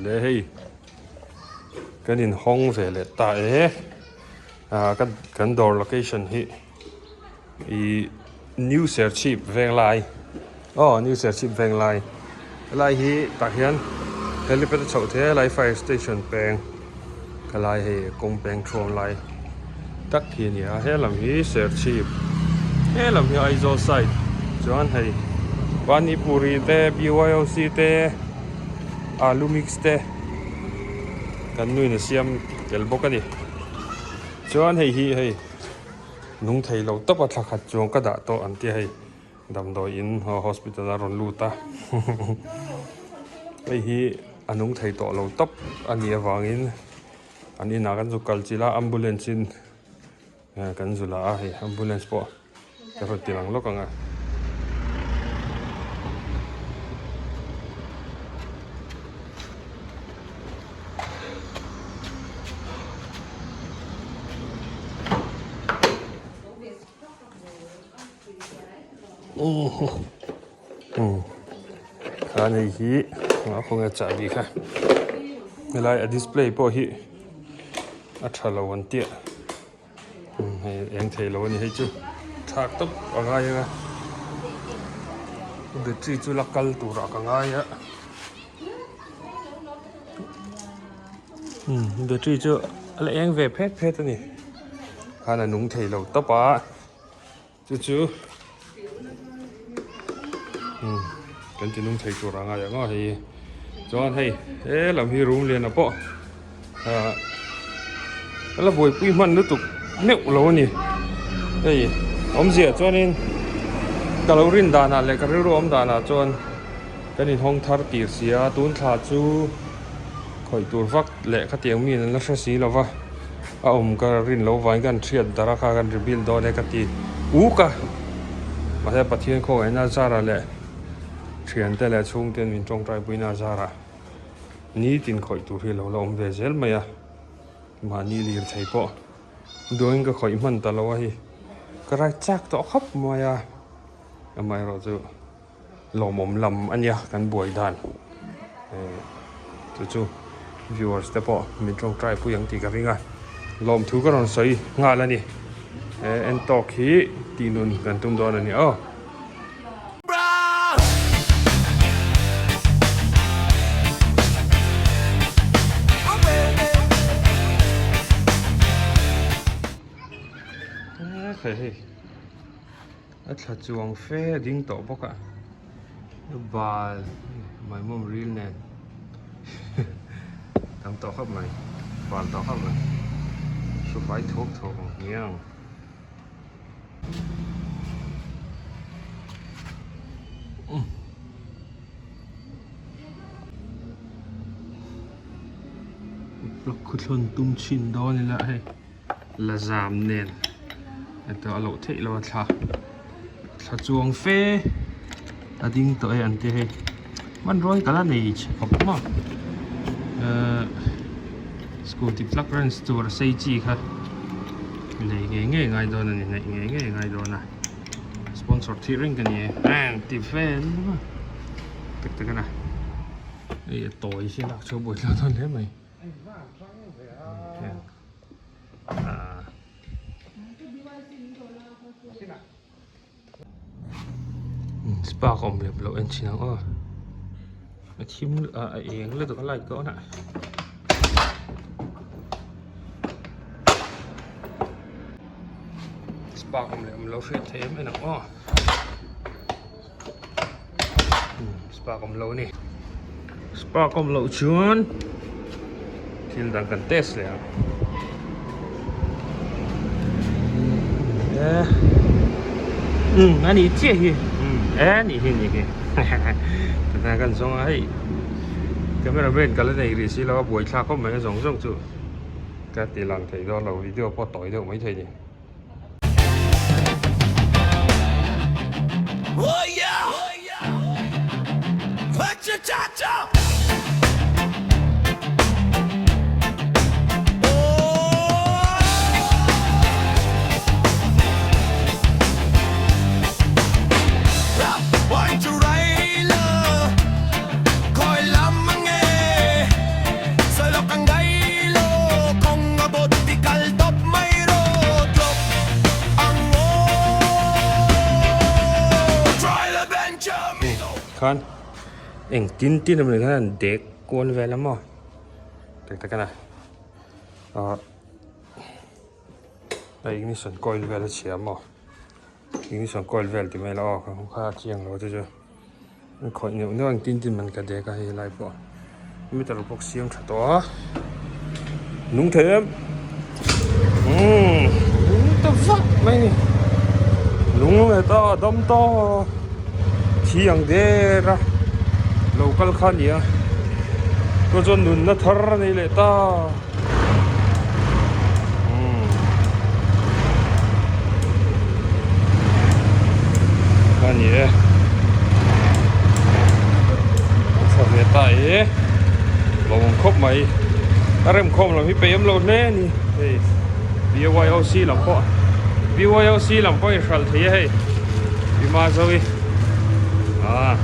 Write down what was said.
Le hei kan in hawng ve leh ta e ah kan kan dawr location hi ih new serchhip venglai aw new serchhip venglai helai hi tah hian helipad a chhoh thei a helai fire station peng helai hei kawng peng thuam lai tak hi a ni a helam hi serchhip helam hi Aizawl side chuan hei panipuri te B Y O C te alu mix te kan nuin a siam tel bawk a ni chuan hei hi hei nung thei lo tawp a thla khat chuang ka dah tawh an tia hei damdawi in hospital a rawn lut a hei hi a nung thei tawh lo tawp a nih avangin an inah kan zu kal chilh a ambulance in kan zu la a hei ambulance pawh ka rawn ti lang lawk ang a. Khan hei hi a khawnge chahbi kha helai a display pawh hi a tha lo an tia hei eng thei lo a ni hei chu thlak tawp a ngai ang a battery chu la kal turah ka ngai a battery chu a la eng ve phet phet a ni khan a nung thei lo tawp a. Chu chu umm kan ti nung thei tur a ngai ang aw hei chuan hei he lam hi room lian ah pawh ah ka la buaipui hman lutuk meuh lo a ni hei awmzia chuanin ka lo rin danah leh ka rilru awm danah chuan kan inhawng thar tir si a tun thla chu khawih tur vak leh khatiang mi an la hre si lo va. A awm ka rin lo vangin kan hriat darh a kha kan rebuild dawn e ka ti uk a, mahse Pathian khawngaihna a zarah leh thiante leh chhungten min tawngtai puina a zarah nitin khawih tur hi lo la awm ve zel mai a, mahni lir thei pawh duangin ka khawih hman ta lo a hei ka rai chak tawh khawp mai a, amaherawhchu. Lawmawm lam a nia kan buai dan chu chu viewers te pawh min tawngtai pui ang tih ka ring a lawmthu ka rawn sawi nghal a ni he en tawk hi tih nun kan tum dawn a ni aw. A thla chuang fe a ding tawh bawk a bal maimawm ril nen tam tawh khawp mai bal tawh khawp mai hrufai thuak thuak ang hmiang. Plug khuthlawn tum chhin dawn ila hei. La zam nen heta a loh theih lo a thla thla chuang fe a ding tawh e an ti hei hmanrua hi ka la nei chhe khawp maw ehh scooty plug wrench tur a sei chi kha nei ngei ngei ngai dawn a ni neih ngei ngei ngai dawn a sponsor thih reng ka ni e an ti vel tak tak a na hei a tawi hi lak chhuah buai thlak dawn hle mai. Spark awm lem loh en thin ang aw a thim ah a eng lutuk a light ka on a spark awm leh awm lo hriat theih em en ang aw spark awm lo a ni spark awm loh chuan thil dang kan test leh ang e um a nih chiah hi um e a nih hi a nih hi tunah kan zawng a hei camera man ka la nei rih si lo a buaithlak khawp mai a zawng zawng chu ka ti lang thei dawn lo video pawh tawi deuh mai thei a ni. Khan eng tin tin emaw ni khan an dek kual vel a maw tak tak a na ah a ignition coil vel a chhia maw ignition coil vel ti mai la aw ka kha a chiang lo chu chu an khawih neuh neuh a eng tin tin man ka dek a hei lai pawh meter pawh siam tha tawh a nung thei em umm nung ta vak mai a ni lung leh ta a dam ta thi ang der a lo kal kha a ni a chu chuan nunna thar a nei leh ta umm a ni e a tha ve ta e lo awm khawp mai a remkhawm lam hi peih awm lo hle a ni hei BYOC lam pawh BYOC lam pawh inhralh thei a hei Bima Zoe ah.